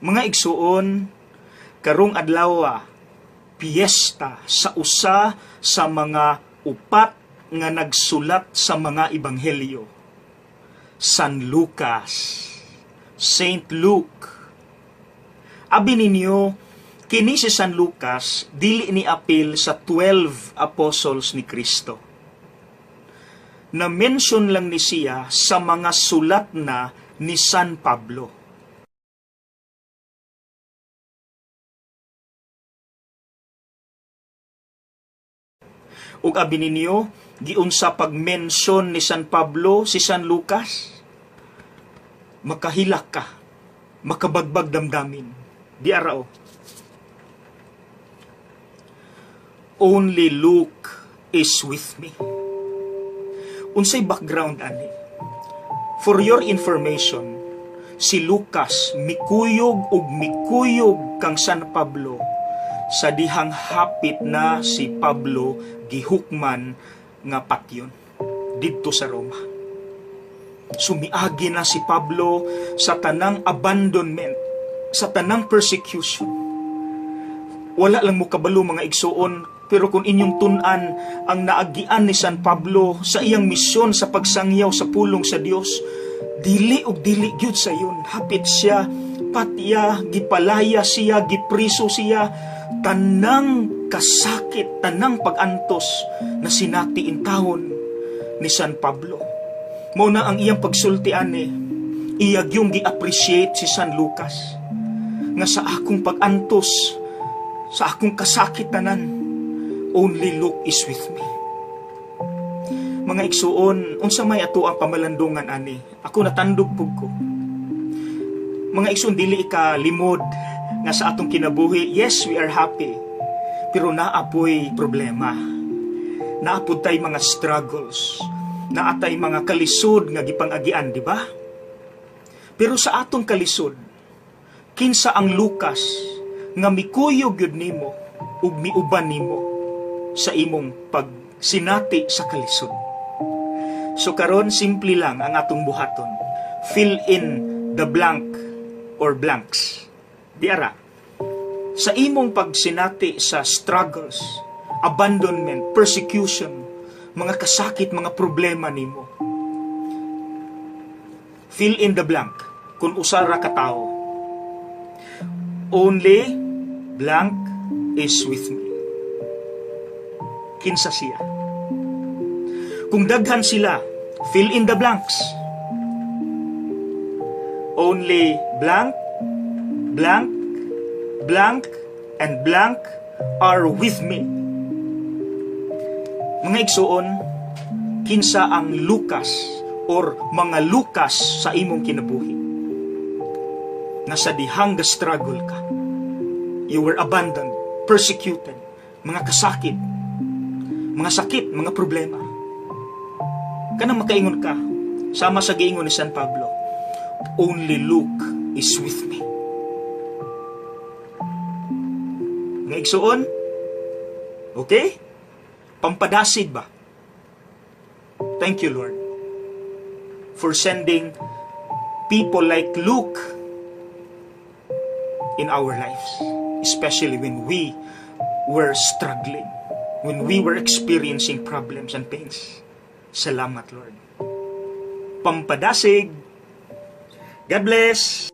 Mga igsuon, karong adlaw piyesta sa usa sa mga upat nga nagsulat sa mga ebanghelyo. San Lucas, Saint Luke. Abi ninyo, kini si San Lucas dili ni apil sa 12 apostles ni Kristo. Na-mention lang ni siya sa mga sulat na ni San Pablo. Ug abi ninyo, giunsa pag-mention ni San Pablo si San Lucas, makahilak ka, makabagbag damdamin. Di arao. Only Luke is with me. Unsay background ani? For your information, si Lucas mikuyog ug mikuyog kang San Pablo sa dihang hapit na si Pablo gihukman nga patyon didto sa Roma. Sumiagi na si Pablo sa tanang abandonment, sa tanang persecution. Wala lang mo kabalo, mga igsuon, pero kung inyong tun-an ang naagian ni San Pablo sa iyang misyon sa pagsangyaw sa pulong sa Dios, dili og dili gyud sa iyon. Hapit siya patya, gipalaya siya, gipriso siya, tanang kasakit, tanang pagantos na sinati intawon ni San Pablo. Mao na ang iyang pagsulti ani, iya gyung gi-appreciate si San Lucas nga sa akong pagantos, sa akong kasakit tanan, only Luke is with me. Mga igsuon, unsa may ato ang pamalandungan ani? Ako natandog pug ko. Mga igsuon, dili ka limod nga sa atong kinabuhi, yes, we are happy. Pero naapoy problema. Naapod tay mga struggles. Naatay mga kalisod nga gipangagian, di ba? Pero sa atong kalisod, kinsa ang Lucas nga mikuyog yun nimo ug miuban nimo sa imong pagsinati sa kalisod? So karon, simple lang ang atong buhaton. Fill in the blank or blanks. Di ara. Sa imong pagsinati sa struggles, abandonment, persecution, mga kasakit, mga problema nimo. Fill in the blank kung usara ka tao. Only blank is with me. Kinsa siya? Kung daghan sila, fill in the blanks. Only blank, blank, blank, and blank are with me. Mga igsuon, kinsa ang Lucas or mga Lucas sa imong kinabuhi? Nga sa dihang struggle ka. You were abandoned, persecuted, mga kasakit, mga sakit, mga problema. Kanang makaingon ka, sama sa giingon ni San Pablo, only Luke is with me. Mga igsuon, okay? Pampadasid ba? Thank you, Lord, for sending people like Luke in our lives, especially when we were struggling, when we were experiencing problems and pains. Salamat, Lord. Pampadasig. God bless.